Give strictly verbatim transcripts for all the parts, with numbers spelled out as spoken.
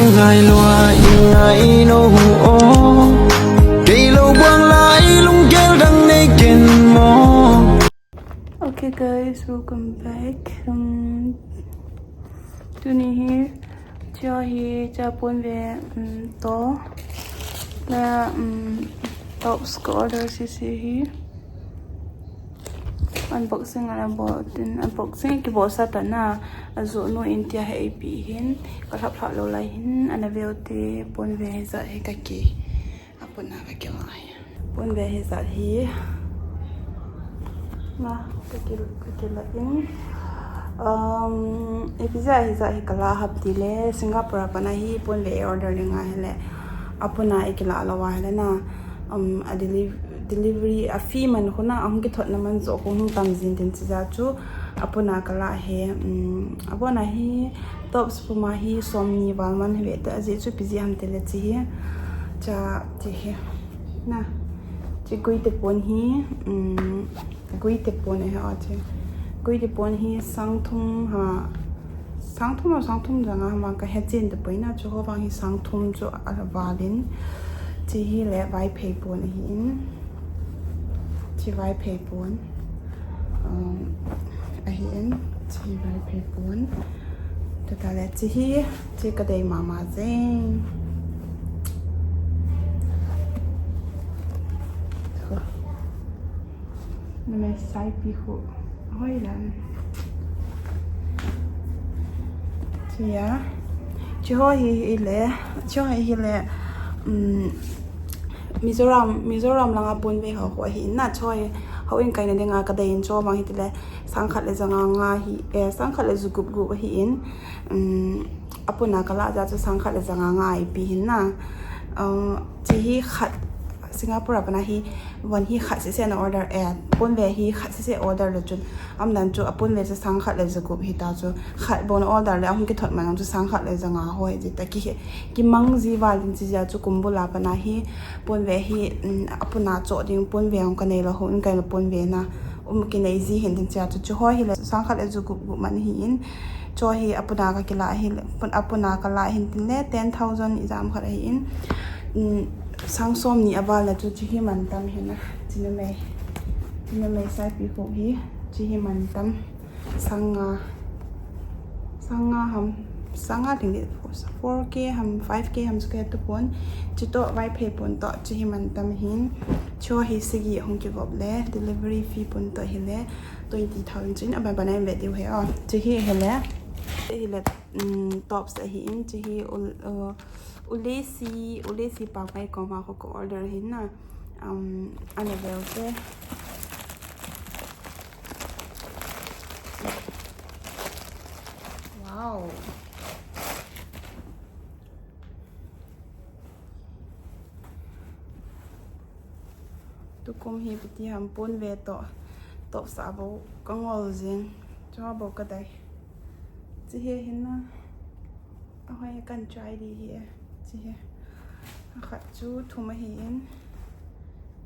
Ngai lua i ngai no hu o. Kei lo buang lai lunggel dang nei ken mo. Okay guys, welcome back. Um, tuni hi, cha hi, cha pon ve, um, to. Na, um, tops ka order sese hi. Unboxing ana bol tin, unboxing kibol sa ta na, ajoh nu in tia he ipi hin, ka lhap lhap lou lai hin, ana veu te, pon ve hijat hi ka ki, apun a ka ki lai. Pon ve hijat hi, na, ka ki, ka ki la in. Um, ipi jat hijat hi ka la ham ti le, Singapore a pat na hi, pon ve order ding ahi le, apun a i ki la lou ahi le na, um, a deliv-, delivery a fee man khu na, ahung kithot na man joh khu hung tam jin tin chi jat chu, apun a ka la hi, um, apun a hi, tops puma hi, som ni val man hi ve ta, ajeh chu ipi jeh ham ti le chi hi, cha, chi hi, na, chi gui te pon hi, um, gui te pon hi a chi, gui te pon hi sang thum ha, Sang thum a, sang thum ja nga ham vang ka he chen tapoi na, chu ho vang hi sang thum chu a val in. Chi hi le Vaiphei pon ahi in. Chi Vaiphei pon. Um, ahi in. Chi Vaiphei pon. Tata le chi hi, chi ka dei mama jeng. Numei saipi khu. Hoi lam. Chia. Chi ho hi, hi le. Chi ho hi, hi le. Um, Mizoram, Mizoram langa pon ve ho khu ahi in na chi ho hi. Houin kaina dinga ka dei in chi ho vang hi ti le. Sang khat le ja nga nga hi. Eh, sang khat le ja gup gup ahi in. Um, apun a ka la jat chu sang khat le ja nga nga ipi hin na. Uh, chi hi khat Singapore a pat na hi Von hi khat sese na order, eh, pon ve hi khat sese order le chun. Aum dan chu a pon ve chu sang khat le ja gup hi ta chu. Khat bon order le ahung kithot man chu sang khat le ja nga ho hi ji ta ki he. Ki mang ji val din chi ja chu kum bul a pat na hi pon ve hi, um, apun a cho ding pon ve ong ka nei lo ho in kai lo pon ve na. Um ki nei ji hin din chi ja chu chu ho hi le sang khat le ja gup gup man hi in. Cho hi apun a ka ki la hi le, pun, apun a ka la hin tin le ten thousand i jam khat ahi in. Um, Sang som ni a val na chu chi hi man tam hi na. Chi numei. Chi numei saipi khu hi. Chi hi man tam. Sang nga. Sang nga ham. Sang nga ting di four K ham, five K ham chu ka he tapon. Chi to Vaiphei pon to chi hi man tam hin. Chi ho hi sagi hung kigop le. Delivery fee pon to hi le. Twenty thousand chin a ban ban a in ve diu hi a. Chi hi hi le. Hi le, um, tops ahi in. Chi hi ul, uh, Ulesi, Ulesi pa mai koma ko ko order hin na. Um, ana veu te. Wow. Tukum hi piti ham pon ve to. Tops a bou ka ngol jin. Cho bou ka dei. Chi hi hin na. Ahoi, kan try di hi e. Chi hi. Akhat chu thum ahi in.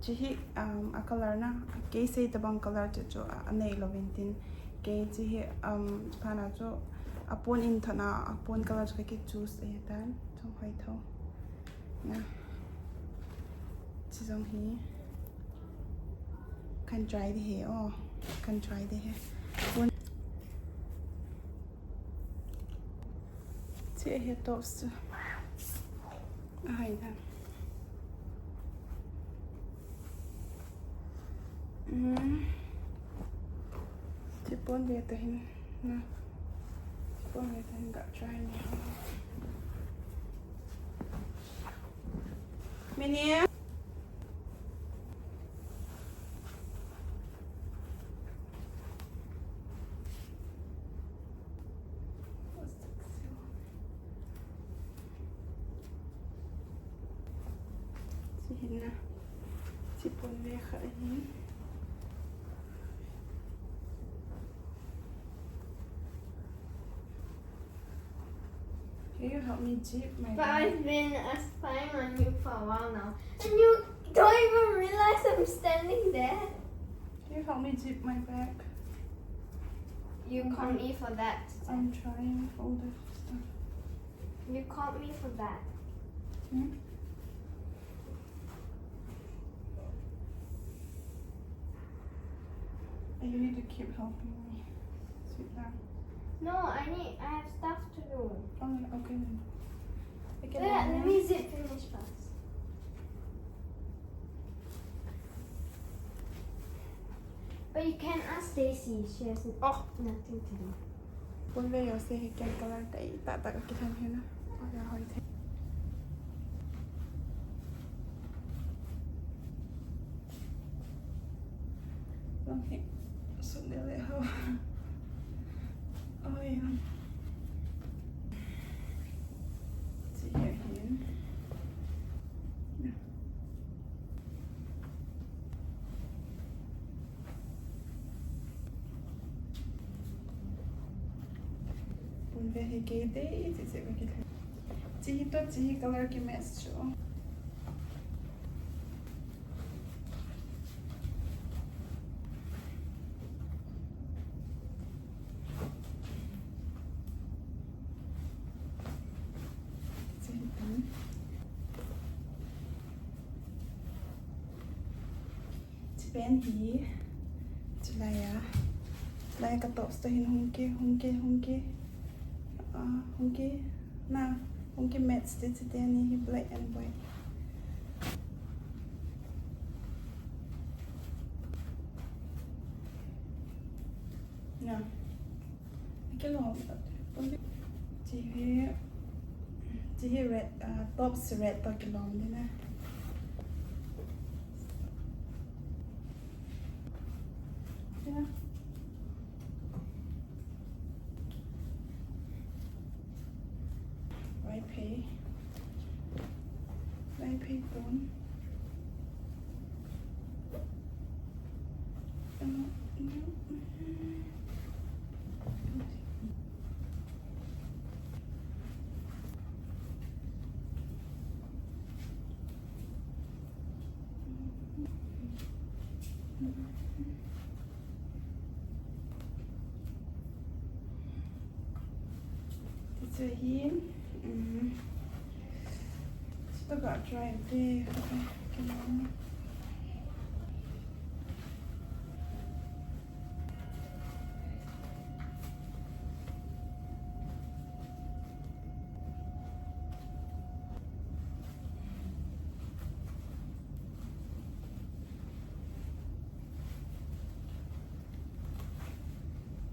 Chi hi, um, a color na. Kei sei tabang color chu chu a, a nei lo vin tin. Kei chi hi, um, phana chu a pon in thana, a pon color chu ka ki choose ahi tan. Chu hoi tho. Na. Chi jong hi. Kan try di hi. Oh, kan try di hi. Pon. Chi hi tops chu. Ahoi da. Mm. Chi pon ve ta hin na. Chi pon ve ta hin ka try ni. Mini. Chi hin na. Chi pon ve kha hin. Can you help me zip my But bag? I've been, uh, spying on you for a while now. And you don't even realize I'm standing there. Can you help me zip my bag? You call me for that. I'm trying all the stuff. You caught me for that. Hmm? And you need to keep helping me. Sit down. No, I need. I have stuff to do. Oh, okay then. Okay, Wait, let me zip finish first. But you can ask Stacy. She has Oh. nothing to do. Pun ve yo se hi ken color tai ta ta ka kisan hi na. Oh, ya hoi the. Okay. So, there they have. Oh, yeah. See here again. Yeah. Pun ve hi ke de, ti se ve ke. Chi hi to, chi hi color ki match chu. Chi hi to. Chi pen hi, chulai a, chulai ka tops to hin hung ki, hung ki, hung ki, ah, hung ki, na, hung ki match te, chi teni hi black and white. Na. Kilom. Chi hi, chi hi red, ah, tops red to kilom ni na. Yeah. Vai phei. Vai phei tun. Tichu hin, um, chutoh ka try te, okay, kino.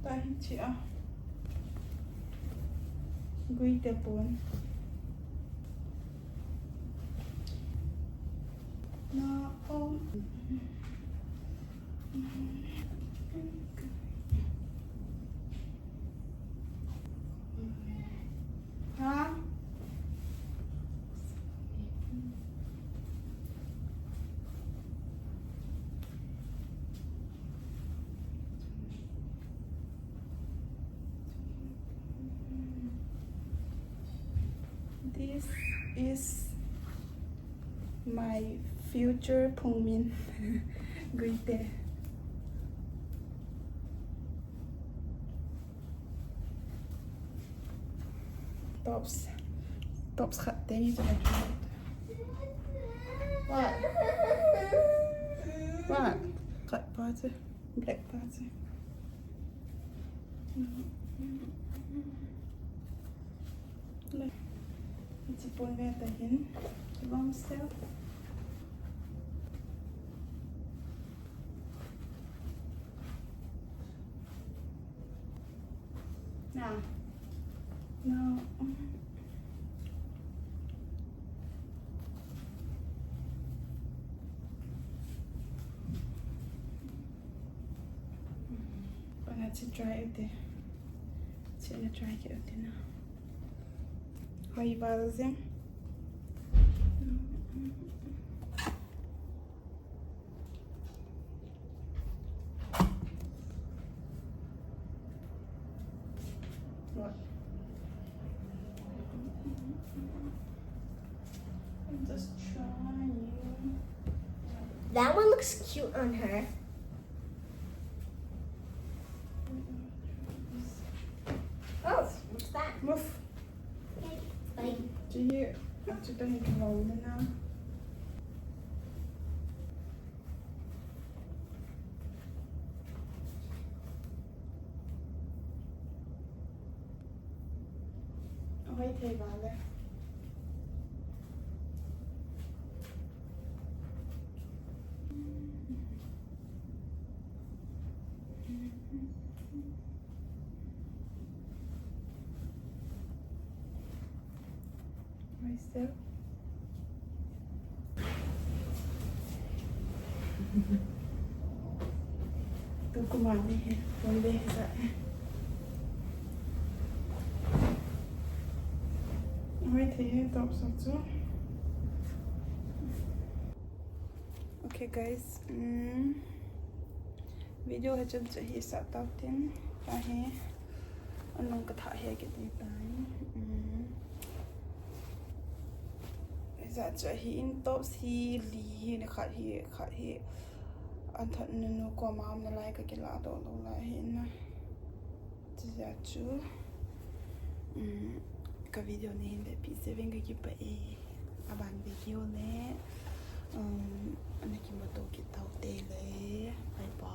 Tahi chi a. Gui te pon. Na om. Ha? This is my future Phungmin. Gui te. Tops. Tops khat teni chu. What? What? Khat pa chu. Black pa chu. Hiche pon ve ta hin. Long style. Na. No. Bana chi try ute. Chi na try ki ute na. Hoi bal jeng. What? I'm just trying. That one looks cute on her. Oh, what's that? Move. Like, like Chi, achu ta hin lom na. Ahoi thei vale. Myself. Tu kuma ni he, pon de he sa. Ahoi thei he top sa chu. Okay, guys, um, video hi chun chu hi sa tau tin, ta hi, anung ka tha hi ki ti tai. Um, ja chu hi in top si li hi na khat hi, khat hi, an thot nu nu ko ma um na lai ka ki la do do la hi na. Chuja chu, um, ka video nei hin vepeh jeh uvin ka kipah e. Aban video le, um, ana kimuto kit tau te le. Bye bye.